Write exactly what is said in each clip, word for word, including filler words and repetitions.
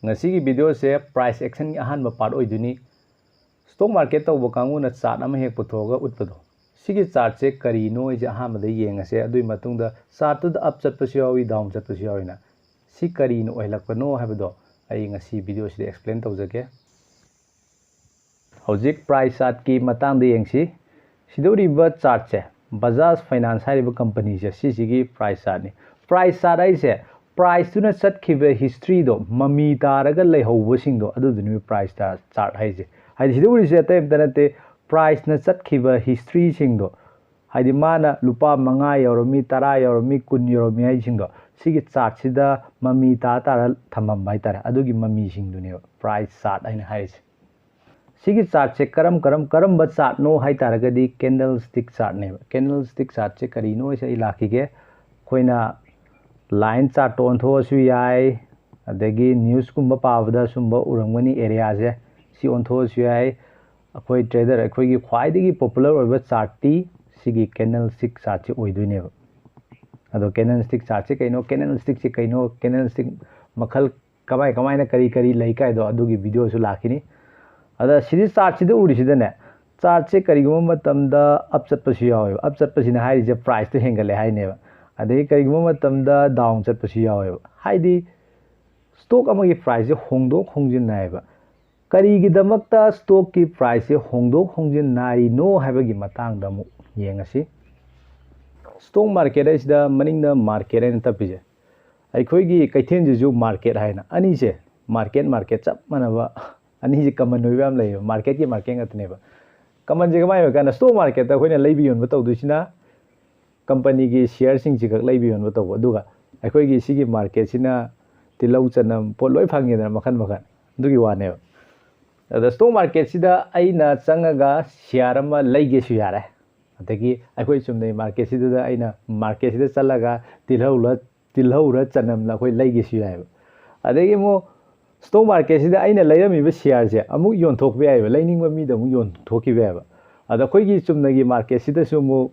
ꯉꯁꯤꯒꯤ ꯚꯤꯗꯤꯑꯣꯁꯦ price actionꯒꯤ ꯑꯍꯥꯟꯕ part ꯑꯣꯏꯗꯣꯏꯅꯤ꯫ Stock market ꯇꯧꯕ ꯀꯥꯡꯕꯨꯅ chart ꯑꯃ ꯍꯦꯛ ꯄꯨꯊꯣꯛꯑꯒ ꯎꯠꯄꯗꯣ, ꯁꯤꯒꯤ chartꯁꯦ ꯀꯔꯤꯅꯣ ꯑꯩꯁꯦ ꯑꯍꯥꯟꯕꯗ ꯌꯦꯡꯉꯁꯦ꯫ ꯑꯗꯨꯒꯤ ꯃꯇꯨꯡꯗ chartꯇꯨꯗ up ꯆꯠꯄꯁꯨ ꯌꯥꯎꯏ, down ꯆꯠꯄꯁꯨ ꯌꯥꯎꯏꯅ꯫ ꯁꯤ ꯀꯔꯤꯅ ꯑꯣꯏꯍꯜꯂꯛꯄꯅꯣ ꯍꯥꯏꯕꯗꯣ ꯑꯩ ꯉꯁꯤ ꯚꯤꯗꯤꯑꯣꯁꯤꯗ explain ꯇꯧꯖꯒꯦ꯫ ꯍꯧꯖꯤꯛ price chartꯀꯤ ꯃꯇꯥꯡꯗ ꯌꯦꯡꯁꯤ꯫ ꯁꯤꯗ ꯎꯔꯤꯕ chartꯁꯦ, ꯕꯖꯥꯖ ꯐꯥꯏꯅꯥꯟꯁ ꯍꯥꯏꯔꯤꯕ ꯀꯝꯄꯅꯤꯁꯦ, ꯁꯤꯁꯤꯒꯤ price chartꯅꯤ꯫ Price chart ꯍꯥꯏꯁꯦ priceꯇꯨꯅ ꯆꯠꯈꯤꯕ historyꯗꯣ ꯃꯃꯤ ꯇꯥꯔꯒ ꯂꯩꯍꯧꯕꯁꯤꯡꯗꯣ, ꯑꯗꯨꯗꯨꯅꯦꯕ price chart ꯍꯥꯏꯁꯦ꯫ ꯍꯥꯏꯗꯤ ꯁꯤꯗ ꯎꯔꯤꯁꯦ ꯑꯇꯩ ꯑꯝꯇ ꯅꯠꯇꯦ, priceꯅ ꯆꯠꯈꯤꯕ historyꯁꯤꯡꯗꯣ, ꯍꯥꯏꯗꯤ ꯃꯥꯅ ꯂꯨꯄꯥ ꯃꯉꯥ ꯌꯧꯔꯝꯃꯤ, ꯇꯔꯥ ꯌꯧꯔꯝꯃꯤ, ꯀꯨꯟ ꯌꯧꯔꯝꯃꯤ ꯍꯥꯏꯁꯤꯡꯗꯣ, ꯁꯤꯒꯤ chartꯁꯤꯗ ꯃꯃꯤ ꯇꯥ ꯇꯥꯔ ꯊꯝꯃꯝꯕ ꯍꯥꯏꯇꯥꯔꯦ꯫ ꯑꯗꯨꯒꯤ ꯃꯃꯤꯁꯤꯡꯗꯨꯅꯦꯕ price chart ꯍꯥꯏꯅ ꯍꯥꯏꯔꯤꯁꯦ꯫ ꯁꯤꯒꯤ chartꯁꯦ ꯀꯔꯝ ꯀꯔꯝ ꯀꯔꯝꯕ chartꯅꯣ ꯍꯥꯏ ꯇꯥꯔꯒꯗꯤ candlestick chartꯅꯦꯕ꯫ Candlestick chartꯁꯦ ꯀꯔꯤꯅꯣ ꯍꯥꯏꯁꯦ ꯑꯩ ꯂꯥꯛꯈꯤꯒꯦ꯫ ꯑꯩꯈꯣꯏꯅ line chartꯇ ꯑꯣꯟꯊꯣꯛꯑꯁꯨ ꯌꯥꯏ, ꯑꯗꯒꯤ newsꯀꯨꯝꯕ ꯄꯥꯕꯗ ꯁꯨꯝꯕ ꯎꯔꯝꯒꯅꯤ areaꯁꯦ꯫ ꯁꯤ ꯑꯣꯟꯊꯣꯛꯑꯁꯨ ꯌꯥꯏ꯫ ꯑꯩꯈꯣꯏ trader, ꯑꯩꯈꯣꯏꯒꯤ ꯈ꯭ꯋꯥꯏꯗꯒꯤ popular ꯑꯣꯏꯕ chartꯇꯤ ꯁꯤꯒꯤ candlestick chartꯁꯦ ꯑꯣꯏꯗꯣꯏꯅꯦꯕ꯫ ꯑꯗꯣ candlestick chartꯁꯦ ꯀꯩꯅꯣ, candlestickꯁꯦ ꯀꯩꯅꯣ, candlestick ꯃꯈꯜ ꯀꯃꯥꯏ ꯀꯃꯥꯏꯅ ꯀꯔꯤ ꯀꯔꯤ ꯂꯩ ꯀꯥꯏꯗꯣ ꯑꯗꯨꯒꯤ ꯚꯤꯗꯤꯑꯣꯁꯨ ꯂꯥꯛꯈꯤꯅꯤ꯫ ꯑꯗ ꯁꯤꯗꯤ chartꯁꯤꯗ ꯎꯔꯤꯁꯤꯗꯅꯦ, chartꯁꯦ ꯀꯔꯤꯒꯨꯝꯕ ꯃꯇꯝꯗ up ꯆꯠꯄꯁꯨ ꯌꯥꯎꯋꯦꯕ꯫ Up ꯆꯠꯄꯁꯤꯅ ꯍꯥꯏꯔꯤꯁꯦ priceꯇꯣ ꯍꯦꯟꯒꯠꯂꯦ ꯍꯥꯏꯅꯦꯕ꯫ ꯑꯗꯒꯤ ꯀꯔꯤꯒꯨꯝꯕ ꯃꯇꯝꯗ down ꯆꯠꯄꯁꯨ ꯌꯥꯎꯋꯦꯕ꯫ ꯍꯥꯏꯗꯤ stock ꯑꯃꯒꯤ priceꯁꯦ ꯍꯣꯡꯗꯣꯛ ꯍꯣꯡꯖꯤꯟ ꯅꯥꯏꯌꯦꯕ꯫ ꯀꯔꯤꯒꯤꯗꯃꯛꯇ stockꯀꯤ priceꯁꯦ ꯍꯣꯡꯗꯣꯛ ꯍꯣꯡꯖꯤꯟ ꯅꯥꯏꯔꯤꯅꯣ ꯍꯥꯏꯕꯒꯤ ꯃꯇꯥꯡꯗ ꯑꯃꯨꯛ ꯌꯦꯡꯉꯁꯤ꯫ Stock market ꯍꯥꯏꯁꯤꯗ ꯃꯅꯤꯡꯗ market ꯍꯥꯏꯅ ꯇꯞꯄꯤꯁꯦ, ꯑꯩꯈꯣꯏꯒꯤ ꯀꯩꯊꯦꯜꯁꯤꯁꯨ market ꯍꯥꯏꯅ, ꯑꯅꯤꯁꯦ market, market ꯆꯞ ꯃꯥꯟꯅꯕ, ꯑꯅꯤꯁꯦ common ꯑꯣꯏꯕ ꯌꯥꯝ ꯂꯩꯌꯦꯕ꯫ Marketꯀꯤ market ꯉꯥꯛꯇꯅꯦꯕ꯫ Commonꯁꯦ ꯀꯃꯥꯏꯅ ꯑꯣꯏ ꯀꯥꯟꯗ, stock marketꯇ ꯑꯩꯈꯣꯏꯅ ꯂꯩꯕ ꯌꯣꯟꯕ ꯇꯧꯗꯣꯏꯁꯤꯅ companyꯒꯤ shareꯁꯤꯡꯁꯤ ꯈꯛ ꯂꯩꯕ ꯌꯣꯟꯕ ꯇꯧꯕ, ꯑꯗꯨꯒ ꯑꯩꯈꯣꯏꯒꯤ ꯁꯤꯒꯤ marketꯁꯤꯅ ꯇꯤꯜꯍꯧ ꯆꯅꯝ ꯄꯣꯠ ꯂꯣꯏ ꯐꯪꯉꯦꯗꯅ, ꯃꯈꯜ ꯃꯈꯜ, ꯑꯗꯨꯒꯤ ꯋꯥꯅꯦꯕ꯫ ꯑꯗ stock marketꯁꯤꯗ ꯑꯩꯅ ꯆꯪꯉꯒ share ꯑꯃ ꯂꯩꯒꯦꯁꯨ ꯌꯥꯔꯦ, ꯑꯗꯒꯤ ꯑꯩꯈꯣꯏ ꯆꯨꯝꯅꯩ marketꯁꯤꯗ ꯑꯩꯅ marketꯁꯤꯗ ꯆꯠꯂꯒ ꯇꯤꯜꯍꯧꯂ ꯇꯤꯜꯍꯧꯔ ꯆꯅꯝꯂ ꯑꯩꯈꯣꯏ ꯂꯩꯒꯦꯁꯨ ꯌꯥꯏꯑꯕ꯫ ꯑꯗꯒꯤ ꯑꯃꯨꯛ stock marketꯁꯤꯗ ꯑꯩꯅ ꯂꯩꯔꯝꯃꯤꯕ shareꯁꯦ ꯑꯃꯨꯛ ꯌꯣꯟꯊꯣꯛꯄ ꯌꯥꯏꯑꯕ, ꯂꯩꯅꯤꯡꯕ ꯃꯤꯗ ꯑꯃꯨꯛ ꯌꯣꯟꯊꯣꯛꯈꯤꯕ ꯌꯥꯏꯑꯕ꯫ ꯑꯗ ꯑꯩꯈꯣꯏꯒꯤ ꯆꯨꯝꯅꯒꯤ marketꯁꯤꯗꯁꯨ ꯑꯃꯨꯛ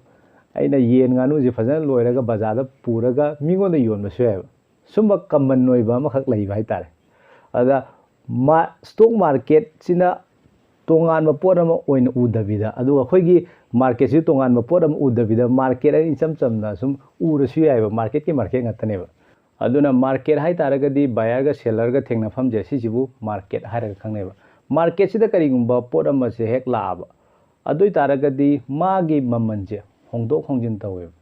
ꯑꯩꯅ ꯌꯦꯟ ꯉꯥꯅꯨꯁꯦ ꯐꯖꯅ ꯂꯣꯏꯔꯒ ꯕꯖꯥꯔꯗ ꯄꯨꯔꯒ ꯃꯤꯉꯣꯟꯗ ꯌꯣꯟꯕꯁꯨ ꯌꯥꯏꯑꯕ꯫ ꯁꯨꯝꯕ common ꯑꯣꯏꯕ ꯑꯃꯈꯛ ꯂꯩꯕ ꯍꯥꯏꯇꯥꯔꯦ꯫ ꯑꯗ ꯃꯥ ꯁ꯭ꯇꯣꯛ ꯃꯥꯔꯀꯦꯠꯁꯤꯅ ꯇꯣꯉꯥꯟꯕ ꯄꯣꯠ ꯑꯃ ꯑꯣꯏꯅ ꯎꯗꯕꯤꯗ, ꯑꯗꯨꯒ ꯑꯩꯈꯣꯏꯒꯤ ꯃꯥꯔꯀꯦꯠꯁꯤ ꯇꯣꯉꯥꯟꯕ ꯄꯣꯠ ꯑꯃ ꯎꯗꯕꯤꯗ, ꯃꯥꯔꯀꯦꯠ ꯑꯅꯤ ꯏꯆꯝ ꯆꯝꯅ ꯁꯨꯝ ꯎꯔꯁꯨ ꯌꯥꯏꯑꯕ, ꯃꯥꯔꯀꯦꯠꯀꯤ ꯃꯥꯔꯀꯦꯠ ꯉꯥꯛꯇꯅꯦꯕ꯫ ꯑꯗꯨꯅ ꯃꯥꯔꯀꯦꯠ ꯍꯥꯏ ꯇꯥꯔꯒꯗꯤ ꯕꯥꯌꯔꯒ ꯁꯦꯂꯔꯒ ꯊꯦꯡꯅꯐꯝꯁꯦ, ꯁꯤꯁꯤꯕꯨ ꯃꯥꯔꯀꯦꯠ ꯍꯥꯏꯔꯒ ꯈꯪꯅꯩꯕ꯫ ꯃꯥꯔꯀꯦꯠꯁꯤꯗ ꯀꯔꯤꯒꯨꯝꯕ ꯄꯣꯠ ꯑꯃꯁꯦ ꯍꯦꯛ ꯂꯥꯛꯑꯕ, ꯑꯗꯨ ꯑꯣꯏ ꯇꯥꯔꯒꯗꯤ ꯃꯥꯒꯤ ꯃꯃꯜꯁꯦ ꯍꯣꯡꯗꯣꯛ ꯍꯣꯡꯖꯤꯟ ꯇꯧꯋꯦꯕ꯫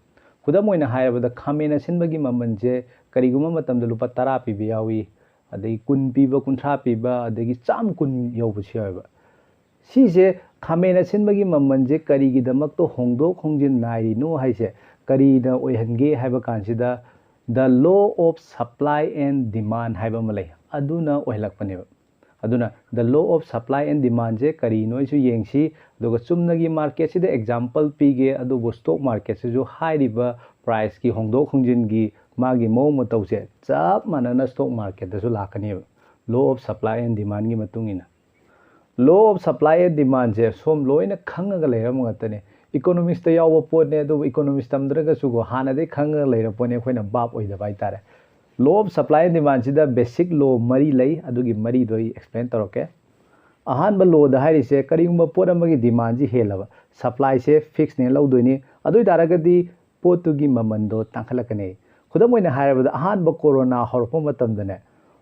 ꯈꯨꯗꯝ ꯑꯣꯏꯅ ꯍꯥꯏꯔꯕꯗ, ꯈꯥꯃꯦꯟ ꯑꯁꯤꯟꯕꯒꯤ ꯃꯃꯜꯁꯦ ꯀꯔꯤꯒꯨꯝꯕ ꯃꯇꯝꯗ ꯂꯨꯄꯥ ꯇꯔꯥ ꯄꯤꯕ ꯌꯥꯎꯏ, ꯑꯗꯒꯤ ꯀꯨꯟ ꯄꯤꯕ, ꯀꯨꯟꯊ꯭ꯔꯥ ꯄꯤꯕ, ꯑꯗꯒꯤ ꯆꯥꯝ ꯀꯨꯟ ꯌꯧꯕꯁꯨ ꯌꯥꯎꯋꯦꯕ꯫ ꯁꯤꯁꯦ, ꯈꯥꯃꯦꯟ ꯑꯁꯤꯟꯕꯒꯤ ꯃꯃꯜꯁꯦ ꯀꯔꯤꯒꯤꯗꯃꯛꯇ ꯍꯣꯡꯗꯣꯛ ꯍꯣꯡꯖꯤꯟ ꯅꯥꯏꯔꯤꯅꯣ ꯍꯥꯏꯁꯦ, ꯀꯔꯤꯅ ꯑꯣꯏꯍꯟꯒꯦ ꯍꯥꯏꯕ ꯀꯥꯟꯁꯤꯗ, the law of supply and demand ꯍꯥꯏꯕ ꯑꯃ ꯂꯩ, ꯑꯗꯨꯅ ꯑꯣꯏꯍꯜꯂꯛꯄꯅꯦꯕ꯫ ꯑꯗꯨꯅ the law of supply and demandꯁꯦ ꯀꯔꯤꯅꯣꯁꯨ ꯌꯦꯡꯁꯤ, ꯑꯗꯨꯒ ꯆꯨꯝꯅꯒꯤ ꯃꯥꯔꯀꯦꯠꯁꯤꯗ ꯑꯦꯛꯖꯥꯝꯄꯜ ꯄꯤꯒꯦ꯫ ꯑꯗꯨꯕꯨ ꯁ꯭ꯇꯣꯛ ꯃꯥꯔꯀꯦꯠꯁꯤꯁꯨ ꯍꯥꯏꯔꯤꯕ ꯄ꯭ꯔꯥꯏꯁꯀꯤ ꯍꯣꯡꯗꯣꯛ ꯍꯣꯡꯖꯤꯟꯒꯤ ꯃꯥꯒꯤ ꯃꯑꯣꯡ ꯃꯇꯧꯁꯦ ꯆꯞ ꯃꯥꯟꯅꯅ ꯁ꯭ꯇꯣꯛ ꯃꯥꯔꯀꯦꯠꯇꯁꯨ ꯂꯥꯛꯀꯅꯦꯕ, law of supply and demandꯒꯤ ꯃꯇꯨꯡ ꯏꯟꯅ꯫ Law of supply and demandꯁꯦ ꯁꯣꯝ ꯂꯣꯏꯅ ꯈꯪꯉꯒ ꯂꯩꯔꯝꯕ ꯉꯥꯛꯇꯅꯦ꯫ ꯏꯀꯣꯅꯣꯃꯤꯛꯁꯇ ꯌꯥꯎꯕ ꯄꯣꯠꯅꯦ, ꯑꯗꯨꯕꯨ ꯏꯀꯣꯅꯣꯃꯤꯛꯁ ꯇꯝꯗ꯭ꯔꯒꯁꯨꯀꯣ, ꯍꯥꯟꯅꯗꯒꯤ ꯈꯪꯉꯒ ꯂꯩꯔꯕ ꯄꯣꯠꯅꯦ, ꯑꯩꯈꯣꯏꯅ ꯚꯥꯞ ꯑꯣꯏꯗꯕ ꯍꯥꯏꯇꯥꯔꯦ꯫ Law of supply and demandꯁꯤꯗ basic law ꯃꯔꯤ ꯂꯩ, ꯑꯗꯨꯒꯤ ꯃꯔꯤꯗꯣ ꯑꯩ explain ꯇꯧꯔꯛꯀꯦ꯫ ꯑꯍꯥꯟꯕ lawꯗ ꯍꯥꯏꯔꯤꯁꯦ, ꯀꯔꯤꯒꯨꯝꯕ ꯄꯣꯠ ꯑꯃꯒꯤ demandꯁꯤ ꯍꯦꯜꯂꯕ, supplyꯁꯦ fixedꯅꯦ ꯂꯧꯗꯣꯏꯅꯤ꯫ ꯑꯗꯨ ꯑꯣꯏ ꯇꯥꯔꯒꯗꯤ ꯄꯣꯠꯇꯨꯒꯤ ꯃꯃꯟꯗꯣ ꯇꯥꯡꯈꯠꯂꯛꯀꯅꯤ꯫ ꯈꯨꯗꯝ ꯑꯣꯏꯅ ꯍꯥꯏꯔꯕꯗ, ꯑꯍꯥꯟꯕ ꯀꯣꯔꯣꯅꯥ ꯍꯧꯔꯛꯄ ꯃꯇꯝꯗꯅꯦ,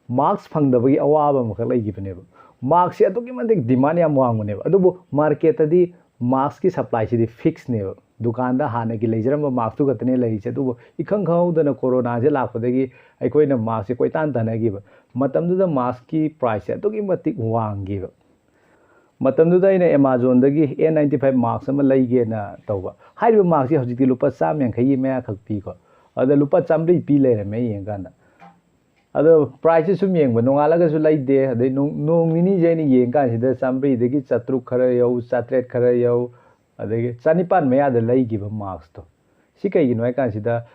mask ꯐꯪꯗꯕꯒꯤ ꯑꯋꯥꯕ ꯑꯃꯈꯛ ꯂꯩꯈꯤꯕꯅꯦꯕ꯫ Maskꯁꯦ ꯑꯗꯨꯛꯀꯤ ꯃꯇꯤꯛ demand ꯌꯥꯝ ꯋꯥꯡꯕꯅꯦꯕ, ꯑꯗꯨꯕꯨ ꯃꯥꯔꯀꯦꯠꯇꯗꯤ maskꯀꯤ supplyꯁꯤꯗꯤ fixedꯅꯦꯕ꯫ ꯗꯨꯀꯥꯟꯗ ꯍꯥꯟꯅꯒꯤ ꯂꯩꯖꯔꯝꯕ maskꯇꯨ ꯈꯛꯇꯅꯦ ꯂꯩꯔꯤꯁꯦ, ꯑꯗꯨꯕꯨ ꯏꯈꯪ ꯈꯪꯍꯧꯗꯅ ꯀꯣꯔꯣꯅꯥꯁꯦ ꯂꯥꯛꯄꯗꯒꯤ ꯑꯩꯈꯣꯏꯅ maskꯁꯦ ꯀꯣꯏꯇꯥꯟ ꯇꯥꯟꯅꯈꯤꯕ꯫ ꯃꯇꯝꯗꯨꯗ maskꯀꯤ priceꯁꯦ ꯑꯗꯨꯛꯀꯤ ꯃꯇꯤꯛ ꯋꯥꯡꯈꯤꯕ꯫ ꯃꯇꯝꯗꯨꯗ ꯑꯩꯅ Amazonꯗꯒꯤ N ninety five mask ꯑꯃ ꯂꯩꯒꯦꯅ ꯇꯧꯕ꯫ ꯍꯥꯏꯔꯤꯕ maskꯁꯦ ꯍꯧꯖꯤꯛꯇꯤ ꯂꯨꯄꯥ ꯆꯥꯝꯃ ꯌꯥꯡꯈꯩꯒꯤ ꯃꯌꯥ ꯈꯛ ꯄꯤꯀꯣ, ꯑꯗ ꯂꯨꯄꯥ ꯆꯥꯝꯃꯔꯤ ꯄꯤ ꯂꯩꯔꯝꯃꯦ ꯑꯩ ꯌꯦꯡꯀꯥꯟꯗ꯫ ꯑꯗꯣ priceꯁꯦ ꯁꯨꯝ ꯌꯦꯡꯕ, ꯅꯣꯡꯉꯥꯜꯂꯒꯁꯨ ꯂꯩꯗꯦ, ꯑꯗꯩ ꯅꯣꯡ-, ꯅꯣꯡ ꯅꯤꯅꯤꯁꯦ ꯑꯩꯅ ꯌꯦꯡꯀꯥꯟꯁꯤꯗ ꯆꯥꯝꯃꯔꯤꯗꯒꯤ ꯆꯥꯇ꯭ꯔꯨꯛ ꯈꯔ ꯌꯧ, ꯆꯥꯇ꯭ꯔꯦꯠ ꯈꯔ ꯌꯧ, ꯑꯗꯒꯤ ꯆꯅꯤꯄꯥꯟ ꯃꯌꯥꯗ ꯂꯩꯈꯤꯕ maskꯇꯣ꯫ ꯁꯤ ꯀꯩꯒꯤꯅꯣ ꯍꯥꯏ ꯀꯥꯟꯁꯤꯗ,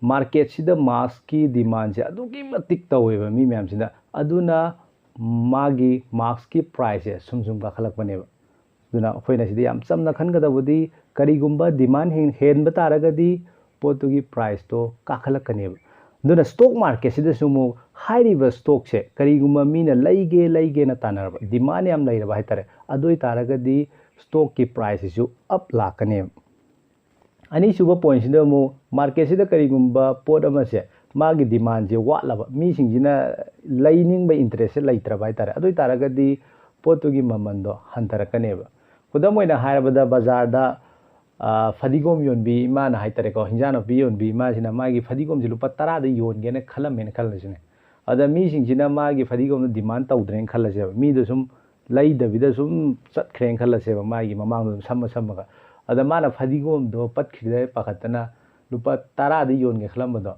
ꯃꯥꯔꯀꯦꯠꯁꯤꯗ maskꯀꯤ demandꯁꯦ ꯑꯗꯨꯛꯀꯤ ꯃꯇꯤꯛ ꯇꯧꯋꯦꯕ ꯃꯤ ꯃꯌꯥꯝꯁꯤꯅ, ꯑꯗꯨꯅ ꯃꯥꯒꯤ maskꯀꯤ priceꯁꯦ ꯁꯨꯝ ꯁꯨꯝ ꯀꯥꯈꯠꯂꯛꯄꯅꯦꯕ꯫ ꯑꯗꯨꯅ ꯑꯩꯈꯣꯏꯅ ꯁꯤꯗ ꯌꯥꯝ ꯆꯝꯅ ꯈꯟꯒꯗꯕꯗꯤ, ꯀꯔꯤꯒꯨꯝꯕ demand ꯍꯦꯟ-, ꯍꯦꯟꯕ ꯇꯥꯔꯒꯗꯤ ꯄꯣꯠꯇꯨꯒꯤ priceꯇꯣ ꯀꯥꯈꯠꯂꯛꯀꯅꯦꯕ꯫ ꯑꯗꯨꯅ stock marketꯁꯤꯗꯁꯨ ꯑꯃꯨꯛ ꯍꯥꯏꯔꯤꯕ stockꯁꯦ ꯀꯔꯤꯒꯨꯝꯕ ꯃꯤꯅ ꯂꯩꯒꯦ ꯂꯩꯒꯦꯅ ꯇꯥꯟꯅꯔꯕ, demand ꯌꯥꯝ ꯂꯩꯔꯕ ꯍꯥꯏꯇꯥꯔꯦ, ꯑꯗꯨ ꯑꯣꯏꯇꯥꯔꯒꯗꯤ stockꯀꯤ priceꯁꯤꯁꯨ up ꯂꯥꯛꯀꯅꯦꯕ꯫ ꯑꯅꯤꯁꯨꯕ pointꯁꯤꯗ ꯑꯃꯨꯛ marketꯁꯤꯗ ꯀꯔꯤꯒꯨꯝꯕ ꯄꯣꯠ ꯑꯃꯁꯦ ꯃꯥꯒꯤ demandꯁꯦ ꯋꯥꯠꯂꯕ, ꯃꯤꯁꯤꯡꯁꯤꯅ ꯂꯩꯅꯤꯡꯕ interestꯁꯦ ꯂꯩꯇ꯭ꯔꯕ ꯍꯥꯏꯇꯥꯔꯦ, ꯑꯗꯨ ꯑꯣꯏꯇꯥꯔꯒꯗꯤ ꯄꯣꯠꯇꯨꯒꯤ ꯃꯃꯜꯗꯣ ꯍꯟꯊꯔꯛꯀꯅꯦꯕ꯫ ꯈꯨꯗꯝ ꯑꯣꯏꯅ ꯍꯥꯏꯔꯕꯗ ꯕꯖꯥꯔꯗ, ꯑ, ꯐꯗꯤꯒꯣꯝ ꯌꯣꯟꯕꯤ ꯏꯃꯥꯅ ꯍꯥꯏꯇꯥꯔꯦꯀꯣ, ꯍꯤꯟꯖꯥꯡ ꯅꯥꯄꯤ ꯌꯣꯟꯕꯤ ꯏꯃꯥꯁꯤꯅ ꯃꯥꯒꯤ ꯐꯗꯤꯒꯣꯝꯁꯦ ꯂꯨꯄꯥ ꯇꯔꯥꯗ ꯌꯣꯟꯒꯦꯅ ꯈꯜꯂꯝꯃꯦꯅ ꯈꯜꯂꯁꯤꯅꯦ꯫ ꯑꯗ ꯃꯤꯁꯤꯡꯁꯤꯅ ꯃꯥꯒꯤ ꯐꯗꯤꯒꯣꯝꯗꯣ demand ꯇꯧꯗ꯭ꯔꯦꯅ ꯈꯜꯂꯁꯦꯕ꯫ ꯃꯤꯗꯣ ꯁꯨꯝ ꯂꯩꯗꯕꯤꯗ ꯁꯨꯝ ꯆꯠꯈ꯭ꯔꯦꯅ ꯈꯜꯂꯁꯦꯕ, ꯃꯥꯒꯤ ꯃꯃꯥꯡꯗ ꯑꯗꯨꯝ ꯁꯝꯃ ꯁꯝꯃꯒ꯫ ꯑꯗ ꯃꯥꯅ ꯐꯗꯤꯒꯣꯝꯗꯣ ꯄꯠꯈꯤꯗ꯭ꯔꯦ ꯄꯥꯈꯠꯇꯅ ꯂꯨꯄꯥ ꯇꯔꯥꯗ ꯌꯣꯟꯒꯦ ꯈꯜꯂꯝꯕꯗꯣ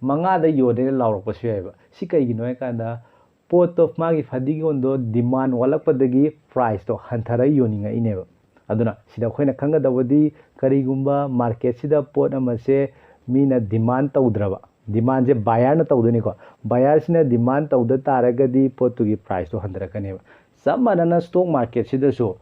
ꯃꯉꯥꯗ ꯌꯣꯜꯂꯦꯅ ꯂꯥꯎꯔꯛꯄꯁꯨ ꯌꯥꯏꯑꯕ꯫ ꯁꯤ ꯀꯩꯒꯤꯅꯣ ꯍꯥꯏꯀꯥꯟꯗ ꯄꯣꯠꯇꯣ, ꯃꯥꯒꯤ ꯐꯗꯤꯒꯣꯝꯗꯣ demand ꯋꯥꯠꯂꯛꯄꯗꯒꯤ priceꯇꯣ ꯍꯟꯊꯔ ꯌꯣꯟꯅꯤꯡꯉꯛꯏꯅꯦꯕ꯫ ꯑꯗꯨꯅ ꯁꯤꯗ ꯑꯩꯈꯣꯏꯅ ꯈꯪꯒꯗꯧꯕꯗꯤ ꯀꯔꯤꯒꯨꯝꯕ marketꯁꯤꯗ ꯄꯣꯠ ꯑꯃꯁꯦ ꯃꯤꯅ demand ꯇꯧꯗ꯭ꯔꯕ, demandꯁꯦ buyerꯅ ꯇꯧꯗꯣꯏꯅꯤꯀꯣ, buyerꯁꯤꯅ demand ꯇꯧꯗ ꯇꯥꯔꯒꯗꯤ ꯄꯣꯠꯇꯨꯒꯤ priceꯇꯣ ꯍꯟꯊꯔꯛꯀꯅꯦꯕ꯫ ꯆꯞ ꯃꯥꯟꯅꯅ stock marketꯁꯤꯗꯁꯨ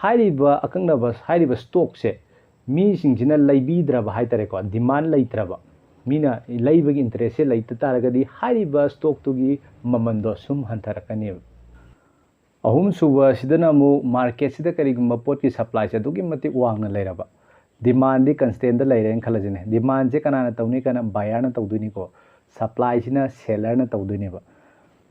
ꯍꯥꯏꯔꯤꯕ ꯑꯀꯛꯅꯕ, ꯍꯥꯏꯔꯤꯕ stockꯁꯦ ꯃꯤꯁꯤꯡꯁꯤꯅ ꯂꯩꯕꯤꯗ꯭ꯔꯕ ꯍꯥꯏꯇꯥꯔꯦꯀꯣ, demand ꯂꯩꯇ꯭ꯔꯕ, ꯃꯤꯅ ꯂꯩꯕꯒꯤ interestꯁꯦ ꯂꯩꯇ ꯇꯥꯔꯒꯗꯤ ꯍꯥꯏꯔꯤꯕ stockꯇꯨꯒꯤ ꯃꯃꯜꯗꯣ ꯁꯨꯝ ꯍꯟꯊꯔꯛꯀꯅꯦꯕ꯫ ꯑꯍꯨꯝꯁꯨꯕ ꯁꯤꯗꯅ ꯑꯃꯨꯛ marketꯁꯤꯗ ꯀꯔꯤꯒꯨꯝꯕ ꯄꯣꯠꯀꯤ supplyꯁꯦ ꯑꯗꯨꯛꯀꯤ ꯃꯇꯤꯛ ꯋꯥꯡꯅ ꯂꯩꯔꯕ, demandꯗꯤ constantꯇ ꯂꯩꯔꯦꯅ ꯈꯜꯂꯁꯤꯅꯦ, demandꯁꯦ ꯀꯅꯥꯅ ꯇꯧꯅꯤ? ꯀꯅꯥ? Buyerꯅ ꯇꯧꯗꯣꯏꯅꯤꯀꯣ, supplyꯁꯤꯅ sellerꯅ ꯇꯧꯗꯣꯏꯅꯦꯕ꯫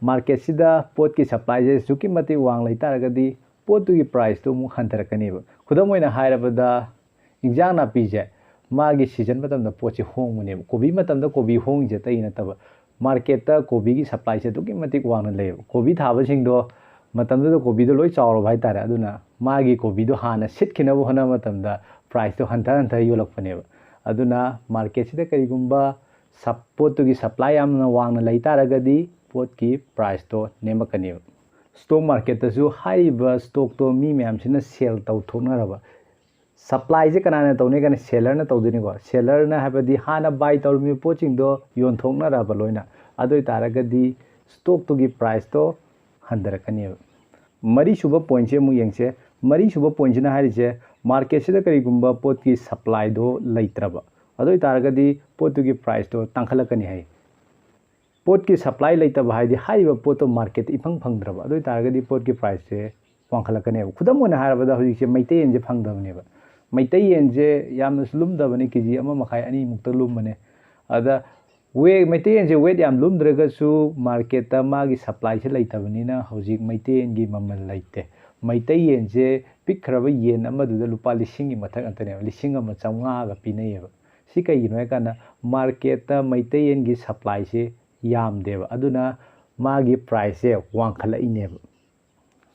Marketꯁꯤꯗ ꯄꯣꯠꯀꯤ supplyꯁꯦ ꯑꯁꯨꯛꯀꯤ ꯃꯇꯤꯛ ꯋꯥꯡ ꯂꯩꯇꯥꯔꯒꯗꯤ ꯄꯣꯠꯇꯨꯒꯤ priceꯇꯨ ꯑꯃꯨꯛ ꯍꯟꯊꯔꯛꯀꯅꯦꯕ꯫ ꯈꯨꯗꯝ ꯑꯣꯏꯅ ꯍꯥꯏꯔꯕꯗ, ꯏꯟꯖꯥꯡ ꯅꯥꯄꯤꯁꯦ ꯃꯥꯒꯤ season ꯃꯇꯝꯗ ꯄꯣꯠꯁꯦ ꯍꯣꯡꯕꯅꯦꯕ꯫ ꯀꯣꯕꯤ ꯃꯇꯝꯗ ꯀꯣꯕꯤ ꯍꯣꯡꯉꯤꯁꯦ ꯑꯇꯩ ꯅꯠꯇꯕ, marketꯇ ꯀꯣꯕꯤꯒꯤ supplyꯁꯦ ꯑꯗꯨꯛꯀꯤ ꯃꯇꯤꯛ ꯋꯥꯡꯅ ꯂꯩꯌꯦꯕ꯫ ꯀꯣꯕꯤ ꯊꯥꯕꯁꯤꯡꯗꯣ ꯃꯇꯝꯗꯨꯗ ꯀꯣꯕꯤꯗꯣ ꯂꯣꯏ ꯆꯥꯎꯔꯕ ꯍꯥꯏꯇꯥꯔꯦ, ꯑꯗꯨꯅ ꯃꯥꯒꯤ ꯀꯣꯕꯤꯗꯣ ꯍꯥꯟꯅ ꯁꯤꯠꯈꯤꯅꯕ ꯍꯣꯠꯅꯕ ꯃꯇꯝꯗ priceꯇꯣ ꯍꯟꯊ ꯍꯟꯊ ꯌꯣꯜꯂꯛꯄꯅꯦꯕ꯫ ꯑꯗꯨꯅ marketꯁꯤꯗ ꯀꯔꯤꯒꯨꯝꯕ sup-, ꯄꯣꯠꯇꯨꯒꯤ supply ꯌꯥꯝꯅ ꯋꯥꯡꯅ ꯂꯩ ꯇꯥꯔꯒꯗꯤ ꯄꯣꯠꯀꯤ priceꯇꯣ ꯅꯦꯝꯃꯛꯀꯅꯦꯕ꯫ Stock marketꯇꯁꯨ ꯍꯥꯏꯔꯤꯕ stockꯇꯣ ꯃꯤ ꯃꯌꯥꯝꯁꯤꯅ sell ꯇꯧꯊꯣꯛꯅꯔꯕ, supplyꯁꯦ ꯀꯅꯥꯅ ꯇꯧꯅꯤ? ꯀꯅꯥ? Sellerꯅ ꯇꯧꯗꯣꯏꯅꯤꯀꯣ꯫ Sellerꯅ ꯍꯥꯏꯕꯗꯤ ꯍꯥꯟꯅ buy ꯇꯧꯔꯝꯃꯤꯕ ꯄꯣꯠꯁꯤꯡꯗꯣ ꯌꯣꯟꯊꯣꯛꯅꯔꯕ ꯂꯣꯏꯅ, ꯑꯗꯨ ꯑꯣꯏꯇꯥꯔꯒꯗꯤ stockꯇꯨꯒꯤ priceꯇꯣ ꯍꯟꯊꯔꯛꯀꯅꯦꯕ꯫ ꯃꯔꯤꯁꯨꯕ pointꯁꯦ ꯑꯃꯨꯛ ꯌꯦꯡꯁꯦ꯫ ꯃꯔꯤꯁꯨꯕ pointꯁꯤꯅ ꯍꯥꯏꯔꯤꯁꯦ, marketꯁꯤꯗ ꯀꯔꯤꯒꯨꯝꯕ ꯄꯣꯠꯀꯤ supplyꯗꯣ ꯂꯩꯇ꯭ꯔꯕ, ꯑꯗꯨ ꯑꯣꯏꯇꯥꯔꯒꯗꯤ ꯄꯣꯠꯇꯨꯒꯤ priceꯇꯣ ꯇꯥꯡꯈꯠꯂꯛꯀꯅꯤ ꯍꯥꯏ꯫ ꯄꯣꯠꯀꯤ ꯁꯄ꯭ꯂꯥꯏ ꯂꯩꯇꯕ ꯍꯥꯏꯗꯤ ꯍꯥꯏꯔꯤꯕ ꯄꯣꯠꯇꯣ ꯃꯥꯔꯀꯦꯠꯇ ꯏꯐꯪ ꯐꯪꯗ꯭ꯔꯕ, ꯑꯗꯨ ꯑꯣꯏꯇꯥꯔꯒꯗꯤ ꯄꯣꯠꯀꯤ ꯄ꯭ꯔꯥꯏꯁꯁꯦ ꯋꯥꯡꯈꯠꯂꯛꯀꯅꯦꯕ꯫ ꯈꯨꯗꯝ ꯑꯣꯏꯅ ꯍꯥꯏꯔꯕꯗ ꯍꯧꯖꯤꯛꯁꯦ ꯃꯩꯇꯩ ꯌꯦꯟꯁꯦ ꯐꯪꯗꯕꯅꯦꯕ꯫ ꯃꯩꯇꯩ ꯌꯦꯟꯁꯦ ꯌꯥꯝꯅꯁꯨ ꯂꯨꯝꯗꯕꯅꯤ, ꯀꯦ ꯖꯤ ꯑꯃ ꯃꯈꯥꯏ ꯑꯅꯤꯃꯨꯛꯇ ꯂꯨꯝꯕꯅꯦ꯫ ꯑꯗ ꯋꯦ ꯃꯩꯇꯩ ꯌꯦꯟꯁꯦ ꯋꯦꯠ ꯌꯥꯝ ꯂꯨꯝꯗ꯭ꯔꯒꯁꯨ ꯃꯥꯔꯀꯦꯠꯇ ꯃꯥꯒꯤ ꯁꯄ꯭ꯂꯥꯏꯁꯦ ꯂꯩꯇꯕꯅꯤꯅ ꯍꯧꯖꯤꯛ ꯃꯩꯇꯩ ꯌꯦꯟꯒꯤ ꯃꯃꯜ ꯂꯩꯇꯦ꯫ ꯃꯩꯇꯩ ꯌꯦꯟꯁꯦ ꯄꯤꯛꯈ꯭ꯔꯕ ꯌꯦꯟ ꯑꯃꯗꯨꯗ ꯂꯨꯄꯥ ꯂꯤꯁꯤꯡꯒꯤ ꯃꯊꯛ ꯉꯥꯛꯇꯅꯦꯕ, ꯂꯤꯁꯤꯡ ꯑꯃ ꯆꯥꯝꯃꯉꯥꯒ ꯄꯤꯅꯩꯌꯦꯕ꯫ ꯁꯤ ꯀꯩꯒꯤꯅꯣ ꯍꯥꯏꯀꯥꯟꯗ ꯃꯥꯔꯀꯦꯠꯇ ꯃꯩꯇꯩ ꯌꯦꯟꯒꯤ ꯁꯄ꯭ꯂꯥꯏꯁꯦ ꯌꯥꯝꯗꯦꯕ, ꯑꯗꯨꯅ ꯃꯥꯒꯤ ꯄ꯭ꯔꯥꯏꯁꯁꯦ ꯋꯥꯡꯈꯠꯂꯛꯏꯅꯦꯕ꯫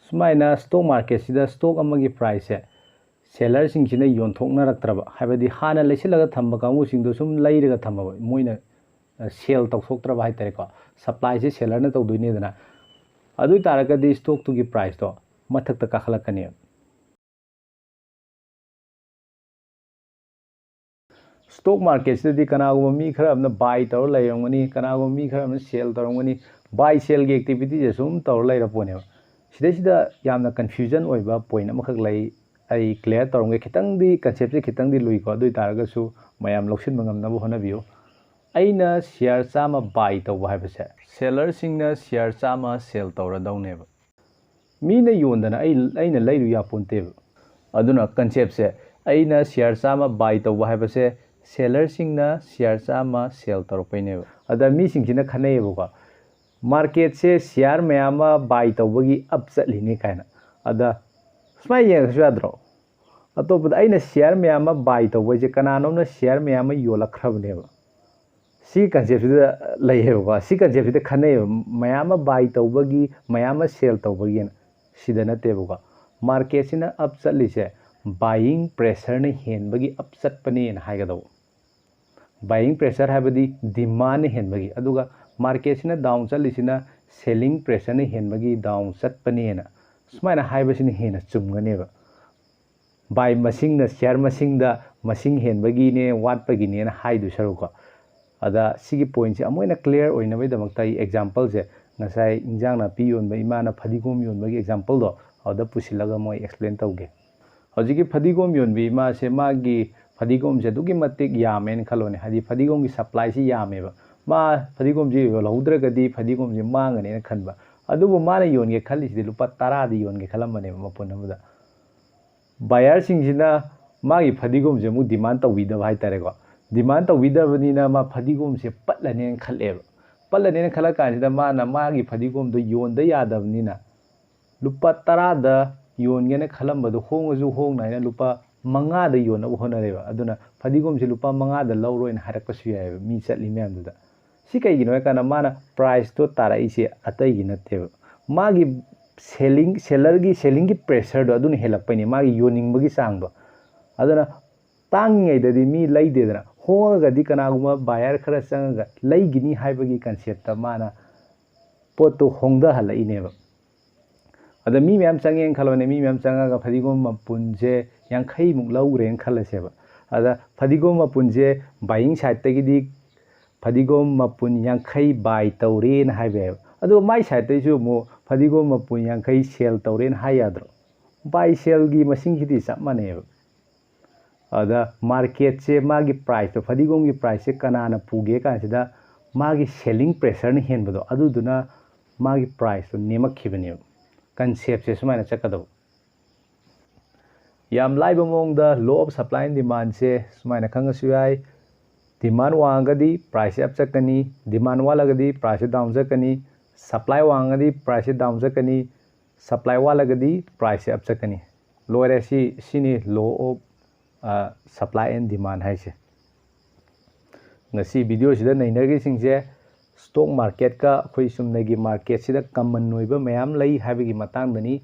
ꯁꯨꯃꯥꯏꯅ ꯁ꯭ꯇꯣꯛ ꯃꯥꯔꯀꯦꯠꯁꯤꯗ ꯁ꯭ꯇꯣꯛ ꯑꯃꯒꯤ ꯄ꯭ꯔꯥꯏꯁꯁꯦ ꯁꯦꯂꯔꯁꯤꯡꯁꯤꯅ ꯌꯣꯟꯊꯣꯛꯅꯔꯛꯇ꯭ꯔꯕ, ꯍꯥꯏꯕꯗꯤ ꯍꯥꯟꯅ ꯂꯩꯁꯤꯜꯂꯒ ꯊꯝꯕ ꯀꯥꯡꯕꯨꯁꯤꯡꯗꯣ ꯁꯨꯝ ꯂꯩꯔꯒ ꯊꯝꯃꯕ, ꯃꯣꯏꯅ ꯁꯦꯜ ꯇꯧꯊꯣꯛꯇ꯭ꯔꯕ ꯍꯥꯏꯇꯥꯔꯦꯀꯣ, ꯁꯄ꯭ꯂꯥꯏꯁꯦ ꯁꯦꯂꯔꯅ ꯇꯧꯗꯣꯏꯅꯦꯗꯅ꯫ ꯑꯗꯨ ꯑꯣꯏ ꯇꯥꯔꯒꯗꯤ ꯁ꯭ꯇꯣꯛꯇꯨꯒꯤ ꯄ꯭ꯔꯥꯏꯁꯇꯣ ꯃꯊꯛꯇ ꯀꯥꯈꯠꯂꯛꯀꯅꯦꯕ꯫ ꯁ꯭ꯇꯣꯛ ꯃꯥꯔꯀꯦꯠꯁꯤꯗꯗꯤ ꯀꯅꯥꯒꯨꯝꯕ ꯃꯤ ꯈꯔ ꯑꯃꯅ ꯕꯥꯏ ꯇꯧꯔ ꯂꯩꯔꯝꯒꯅꯤ, ꯀꯅꯥꯒꯨꯝꯕ ꯃꯤ ꯈꯔ ꯑꯃꯅ ꯁꯦꯜ ꯇꯧꯔꯝꯒꯅꯤ꯫ ꯕꯥꯏ ꯁꯦꯜꯒꯤ ꯑꯦꯛꯇꯤꯚꯤꯇꯤꯁꯦ ꯁꯨꯝ ꯇꯧꯔ ꯂꯩꯔ ꯄꯣꯠꯅꯦꯕ꯫ ꯁꯤꯗꯩꯁꯤꯗ ꯌꯥꯝꯅ ꯀꯟꯐ꯭ꯌꯨꯖꯟ ꯑꯣꯏꯕ ꯄꯣꯏꯟ ꯑꯃꯈꯛ ꯂꯩ, ꯑꯩ ꯀ꯭ꯂꯤꯌꯥꯔ ꯇꯧꯔꯝꯒꯦ꯫ ꯈꯤꯇꯪꯗꯤ ꯀꯟꯁꯦꯞꯁꯦ ꯈꯤꯇꯪꯗꯤ ꯂꯨꯏꯀꯣ, ꯑꯗꯨ ꯑꯣꯏ ꯇꯥꯔꯒꯁꯨ ꯃꯌꯥꯝ ꯂꯧꯁꯤꯟꯕ ꯉꯝꯅꯕ ꯍꯣꯠꯅꯕꯤꯌꯨ꯫ ꯑꯩꯅ ꯁꯤꯌꯥꯔ ꯆꯥꯝꯃ ꯕꯥꯏ ꯇꯧꯕ ꯍꯥꯏꯕꯁꯦ ꯁꯦꯂꯔꯁꯤꯡꯅ ꯁꯤꯌꯥꯔ ꯆꯥꯝꯃ ꯁꯦꯜ ꯇꯧꯔꯗꯧꯅꯦꯕ꯫ ꯃꯤꯅ ꯌꯣꯟꯗꯅ ꯑꯩ, ꯑꯩꯅ ꯂꯩꯔꯨ ꯌꯥꯄꯣꯟꯇꯦꯕ꯫ ꯑꯗꯨꯅ ꯀꯟꯁꯦꯞꯁꯦ, ꯑꯩꯅ ꯁꯤꯌꯥꯔ ꯆꯥꯝꯃ ꯕꯥꯏ ꯇꯧꯕ ꯍꯥꯏꯕꯁꯦ ꯁꯦꯂꯔꯁꯤꯡꯅ ꯁꯤꯌꯥꯔ ꯆꯥꯝꯃ ꯁꯦꯜ ꯇꯧꯔꯛꯄꯩꯅꯦꯕ꯫ ꯑꯗ ꯃꯤꯁꯤꯡꯁꯤꯅ ꯈꯟꯅꯩꯌꯦꯕꯀꯣ, ꯃꯥꯔꯀꯦꯠꯁꯦ ꯁꯤꯌꯥꯔ ꯃꯌꯥꯝ ꯑꯃ ꯕꯥꯏ ꯇꯧꯕꯒꯤ ꯑꯞ ꯆꯠꯂꯤꯅꯤ ꯀꯥꯏꯅ꯫ ꯑꯗ ꯁꯨꯃꯥꯏꯅ ꯌꯦꯡꯉꯁꯨ ꯌꯥꯗ꯭ꯔꯣ? ꯑꯇꯣꯞꯄꯗ ꯑꯩꯅ ꯁꯤꯌꯥꯔ ꯃꯌꯥꯝ ꯑꯃ ꯕꯥꯏ ꯇꯧꯕ ꯍꯥꯏꯁꯦ ꯀꯅꯥꯅꯣꯝꯅ ꯁꯤꯌꯥꯔ ꯃꯌꯥꯝ ꯑꯃ ꯌꯣꯜꯂꯛꯈ꯭ꯔꯕꯅꯦꯕ꯫ ꯁꯤ ꯀꯟꯁꯦꯞꯁꯤꯗ ꯂꯩꯌꯦꯕꯀꯣ, ꯁꯤ ꯀꯟꯁꯦꯞꯁꯤꯗ ꯈꯟꯅꯩꯌꯦꯕ, ꯃꯌꯥꯝ ꯑꯃ ꯕꯥꯏ ꯇꯧꯕꯒꯤ, ꯃꯌꯥꯝ ꯑꯃ ꯁꯦꯜ ꯇꯧꯕꯒꯤꯅ꯫ ꯁꯤꯗ ꯅꯠꯇꯦꯕꯀꯣ꯫ ꯃꯥꯔꯀꯦꯠꯁꯤꯅ ꯑꯞ ꯆꯠꯂꯤꯁꯦ ꯕꯥꯏꯌꯤꯡ ꯄ꯭ꯔꯦꯁꯔꯅ ꯍꯦꯟꯕꯒꯤ ꯑꯞ ꯆꯠꯄꯅꯦꯅ ꯍꯥꯏꯒꯗꯧꯕ꯫ ꯕꯥꯏꯌꯤꯡ ꯄ꯭ꯔꯦꯁꯔ ꯍꯥꯏꯕꯗꯤ ꯗꯤꯃꯥꯟꯅ ꯍꯦꯟꯕꯒꯤ, ꯑꯗꯨꯒ ꯃꯥꯔꯀꯦꯠꯁꯤꯅ ꯗꯥꯎꯟ ꯆꯠꯂꯤꯁꯤꯅ ꯁꯦꯂꯤꯡ ꯄ꯭ꯔꯦꯁꯔꯅ ꯍꯦꯟꯕꯒꯤ ꯗꯥꯎꯟ ꯆꯠꯄꯅꯦꯅ ꯁꯨꯃꯥꯏꯅ ꯍꯥꯏꯕꯁꯤꯅ ꯍꯦꯟꯅ ꯆꯨꯝꯒꯅꯦꯕ꯫ ꯕꯥꯏ ꯃꯁꯤꯡꯅ, ꯁꯤꯌꯥꯔ ꯃꯁꯤꯡꯗ ꯃꯁꯤꯡ ꯍꯦꯟꯕꯒꯤꯅꯦ, ꯋꯥꯠꯄꯒꯤꯅꯦꯅ ꯍꯥꯏꯗꯣꯏ ꯁꯔꯨꯛꯀꯣ꯫ ꯑꯗ ꯁꯤꯒꯤ ꯄꯣꯏꯟꯠꯁꯦ ꯑꯃꯨꯛ ꯍꯦꯟꯅ ꯀ꯭ꯂꯤꯌꯥꯔ ꯑꯣꯏꯅꯕꯒꯤꯗꯃꯛꯇ ꯑꯩ ꯑꯦꯛꯖꯥꯝꯄꯜꯁꯦ, ꯉꯁꯥꯏ ꯏꯟꯖꯥꯡ ꯅꯥꯄꯤ ꯌꯣꯟꯕ ꯏꯃꯥꯅ ꯐꯗꯤꯒꯣꯝ ꯌꯣꯟꯕꯒꯤ ꯑꯦꯛꯖꯥꯝꯄꯜꯗꯣ, ꯑꯗꯨꯗ ꯄꯨꯁꯤꯜꯂꯒ ꯑꯃꯨꯛ ꯑꯩ ꯑꯦꯛꯁꯄ꯭ꯂꯦꯟ ꯇꯧꯒꯦ꯫ ꯍꯧꯖꯤꯛꯀꯤ ꯐꯗꯤꯒꯣꯝ ꯌꯣꯟꯕꯤ ꯏꯃꯥꯁꯦ, ꯃꯥꯒꯤ ꯐꯗꯤꯒꯣꯝꯁꯦ ꯑꯗꯨꯛꯀꯤ ꯃꯇꯤꯛ ꯌꯥꯝꯃꯦꯅ ꯈꯜꯂꯣꯅꯦ, ꯍꯥꯏꯗꯤ ꯐꯗꯤꯒꯣꯝꯒꯤ ꯁꯄ꯭ꯂꯥꯏꯁꯤ ꯌꯥꯝꯃꯦꯕ꯫ ꯃꯥ ꯐꯗꯤꯒꯣꯝꯁꯤ ꯌꯣꯜꯍꯧꯗ꯭ꯔꯒꯗꯤ ꯐꯗꯤꯒꯣꯝꯁꯤ ꯃꯥꯡꯒꯅꯦꯅ ꯈꯟꯕ꯫ ꯑꯗꯨꯕꯨ ꯃꯥꯅ ꯌꯣꯟꯒꯦ ꯈꯜꯂꯤꯁꯤꯗꯤ ꯂꯨꯄꯥ ꯇꯔꯥꯗ ꯌꯣꯟꯒꯦ ꯈꯜꯂꯝꯕꯅꯦꯕ ꯃꯄꯨꯟ ꯑꯃꯗ꯫ ꯕꯥꯌꯔꯁꯤꯡꯁꯤꯅ ꯃꯥꯒꯤ ꯐꯗꯤꯒꯣꯝꯁꯦ ꯑꯃꯨꯛ ꯗꯤꯃꯥꯟ ꯇꯧꯕꯤꯗꯕ ꯍꯥꯏꯇꯥꯔꯦꯀꯣ꯫ ꯗꯤꯃꯥꯟ ꯇꯧꯕꯤꯗꯕꯅꯤꯅ ꯃꯥ ꯐꯗꯤꯒꯣꯝꯁꯦ ꯄꯠꯂꯅꯦꯅ ꯈꯜꯂꯦꯕ꯫ ꯄꯠꯂꯅꯦꯅ ꯈꯜꯂ ꯀꯥꯟꯁꯤꯗ ꯃꯥꯅ ꯃꯥꯒꯤ ꯐꯗꯤꯒꯣꯝꯗꯣ ꯌꯣꯟꯗ ꯌꯥꯗꯕꯅꯤꯅ ꯂꯨꯄꯥ ꯇꯔꯥꯗ ꯌꯣꯟꯒꯦꯅ ꯈꯜꯂꯝꯕꯗꯣ ꯍꯣꯡꯉꯁꯨ ꯍꯣꯡꯅ ꯍꯥꯏꯅ ꯂꯨꯄꯥ ꯃꯉꯥꯗ ꯌꯣꯟꯅꯕ ꯍꯣꯠꯅꯔꯦꯕ꯫ ꯑꯗꯨꯅ ꯐꯗꯤꯒꯣꯝꯁꯦ ꯂꯨꯄꯥ ꯃꯉꯥꯗ ꯂꯧꯔꯣꯏꯅ ꯍꯥꯏꯔꯛꯄꯁꯨ ꯌꯥꯏꯑꯕ ꯃꯤ ꯆꯠꯂꯤ ꯃꯌꯥꯝꯗꯨꯗ꯫ ꯁꯤ ꯀꯩꯒꯤꯅꯣ ꯍꯥꯏꯀꯥꯟꯗ ꯃꯥꯅ ꯄ꯭ꯔꯥꯏꯁꯇꯣ ꯇꯥꯔꯛꯏꯁꯦ ꯑꯇꯩꯒꯤ ꯅꯠꯇꯦꯕ, ꯃꯥꯒꯤ ꯁꯦꯂꯤꯡ ꯁꯦꯂꯔꯒꯤ ꯁꯦꯂꯤꯡꯒꯤ ꯄ꯭ꯔꯦꯁꯔꯗꯣ ꯑꯗꯨꯅ ꯍꯦꯜꯂꯛꯄꯩꯅꯦ, ꯃꯥꯒꯤ ꯌꯣꯟꯅꯤꯡꯕꯒꯤ ꯆꯥꯡꯗꯣ꯫ ꯑꯗꯨꯅ ꯇꯥꯡꯉꯤꯉꯩꯗꯗꯤ ꯃꯤ ꯂꯩꯗꯦꯗꯅ, ꯍꯣꯡꯉꯒꯗꯤ ꯀꯅꯥꯒꯨꯝꯕ ꯕꯥꯌꯔ ꯈꯔ ꯆꯪꯉꯒ ꯂꯩꯒꯤꯅꯤ ꯍꯥꯏꯕꯒꯤ ꯀꯟꯁꯦꯞꯇ ꯃꯥꯅ ꯄꯣꯠꯇꯣ ꯍꯣꯡꯊꯍꯜꯂꯛꯏꯅꯦꯕ꯫ ꯑꯗ ꯃꯤ ꯃꯌꯥꯝ ꯆꯪꯉꯦꯅ ꯈꯜꯂꯣꯅꯦ, ꯃꯤ ꯃꯌꯥꯝ ꯆꯪꯉꯒ ꯐꯗꯤꯒꯣꯝ ꯃꯄꯨꯟꯁꯦ ꯌꯥꯡꯈꯩꯃꯨꯛ ꯂꯧꯈ꯭ꯔꯦꯅ ꯈꯜꯂꯁꯦꯕ꯫ ꯑꯗ ꯐꯗꯤꯒꯣꯝ ꯃꯄꯨꯟꯁꯦ ꯕꯥꯏꯌꯤꯡ ꯁꯥꯏꯠꯇꯒꯤꯗꯤ ꯐꯗꯤꯒꯣꯝ ꯃꯄꯨꯟ ꯌꯥꯡꯈꯩ ꯕꯥꯏ ꯇꯧꯔꯦꯅ ꯍꯥꯏꯕ ꯌꯥꯏꯕ꯫ ꯑꯗꯣ ꯃꯥꯏ ꯁꯥꯏꯠꯇꯩꯁꯨ ꯑꯃꯨꯛ ꯐꯗꯤꯒꯣꯝ ꯃꯄꯨꯟ ꯌꯥꯡꯈꯩ ꯁꯦꯜ ꯇꯧꯔꯦꯅ ꯍꯥꯏ ꯌꯥꯗ꯭ꯔꯣ? ꯕꯥꯏ ꯁꯦꯜꯒꯤ ꯃꯁꯤꯡꯁꯤꯗꯤ ꯆꯞ ꯃꯥꯟꯅꯩꯕ꯫ ꯑꯗ ꯃꯥꯔꯀꯦꯠꯁꯦ ꯃꯥꯒꯤ ꯄ꯭ꯔꯥꯏꯁꯇꯣ, ꯐꯗꯤꯒꯣꯝꯒꯤ ꯄ꯭ꯔꯥꯏꯁꯁꯦ ꯀꯅꯥꯅ ꯄꯨꯒꯦ ꯀꯥꯟꯁꯤꯗ ꯃꯥꯒꯤ ꯁꯦꯂꯤꯡ ꯄ꯭ꯔꯦꯁꯔꯅ ꯍꯦꯟꯕꯗꯣ, ꯑꯗꯨꯗꯨꯅ ꯃꯥꯒꯤ ꯄ꯭ꯔꯥꯏꯁꯇꯣ ꯅꯦꯝꯃꯛꯈꯤꯕꯅꯦꯕ꯫ ꯀꯟꯁꯦꯞꯁꯦ ꯁꯨꯃꯥꯏꯅ ꯆꯠꯀꯗꯧꯕ꯫ ꯌꯥꯝ ꯂꯥꯏꯕ ꯃꯑꯣꯡꯗ law of supply and demandꯁꯦ ꯁꯨꯃꯥꯏꯅ ꯈꯪꯉꯁꯨ ꯌꯥꯏ꯫ ꯗꯤꯃꯥꯟ ꯋꯥꯡꯉꯒꯗꯤ ꯄ꯭ꯔꯥꯏꯁꯁꯦ ꯑꯞ ꯆꯠꯀꯅꯤ, ꯗꯤꯃꯥꯟ ꯋꯥꯠꯂꯒꯗꯤ ꯄ꯭ꯔꯥꯏꯁꯁꯦ ꯗꯥꯎꯟ ꯆꯠꯀꯅꯤ, ꯁꯄ꯭ꯂꯥꯏ ꯋꯥꯡꯉꯒꯗꯤ ꯄ꯭ꯔꯥꯏꯁꯁꯦ ꯗꯥꯎꯟ ꯆꯠꯀꯅꯤ, ꯁꯄ꯭ꯂꯥꯏ ꯋꯥꯠꯂꯒꯗꯤ ꯄ꯭ꯔꯥꯏꯁꯁꯦ ꯑꯞ ꯆꯠꯀꯅꯤ꯫ ꯂꯣꯏꯔꯦ, ꯁꯤ ꯁꯤꯅꯤ law of supply and demand ꯍꯥꯏꯁꯦ꯫ ꯉꯁꯤ ꯚꯤꯗꯤꯑꯣꯁꯤꯗ ꯅꯩꯅꯔꯤꯁꯤꯡꯁꯦ ꯁ꯭ꯇꯣꯛ ꯃꯥꯔꯀꯦꯠꯀ ꯑꯩꯈꯣꯏ ꯆꯨꯝꯅꯒꯤ ꯃꯥꯔꯀꯦꯠꯁꯤꯗ ꯀꯃꯟ ꯑꯣꯏꯕ ꯃꯌꯥꯝ ꯂꯩ ꯍꯥꯏꯕꯒꯤ ꯃꯇꯥꯡꯗꯅꯤ꯫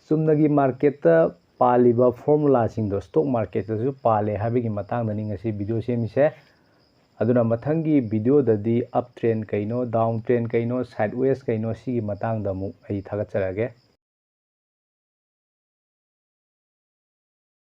ꯆꯨꯝꯅꯒꯤ ꯃꯥꯔꯀꯦꯠꯇ ꯄꯥꯜꯂꯤꯕ ꯐꯣꯔꯃꯨꯂꯥꯁꯤꯡꯗꯣ ꯁ꯭ꯇꯣꯛ ꯃꯥꯔꯀꯦꯠꯇꯁꯨ ꯄꯥꯜꯂꯦ ꯍꯥꯏꯕꯒꯤ ꯃꯇꯥꯡꯗꯅꯤ ꯉꯁꯤ ꯚꯤꯗꯤꯑꯣ ꯁꯦꯝꯃꯤꯁꯦ꯫ ꯑꯗꯨꯅ ꯃꯊꯪꯒꯤ ꯚꯤꯗꯤꯑꯣꯗꯗꯤ ꯑꯞ ꯇ꯭ꯔꯦꯟ ꯀꯩꯅꯣ, ꯗꯥꯎꯟ ꯇ꯭ꯔꯦꯟ ꯀꯩꯅꯣ, ꯁꯥꯏꯠ ꯋꯦꯁ ꯀꯩꯅꯣ, ꯁꯤꯒꯤ ꯃꯇꯥꯡꯗ ꯑꯃꯨꯛ ꯑꯩ ꯊꯥꯒꯠꯆꯔꯛꯑꯒꯦ꯫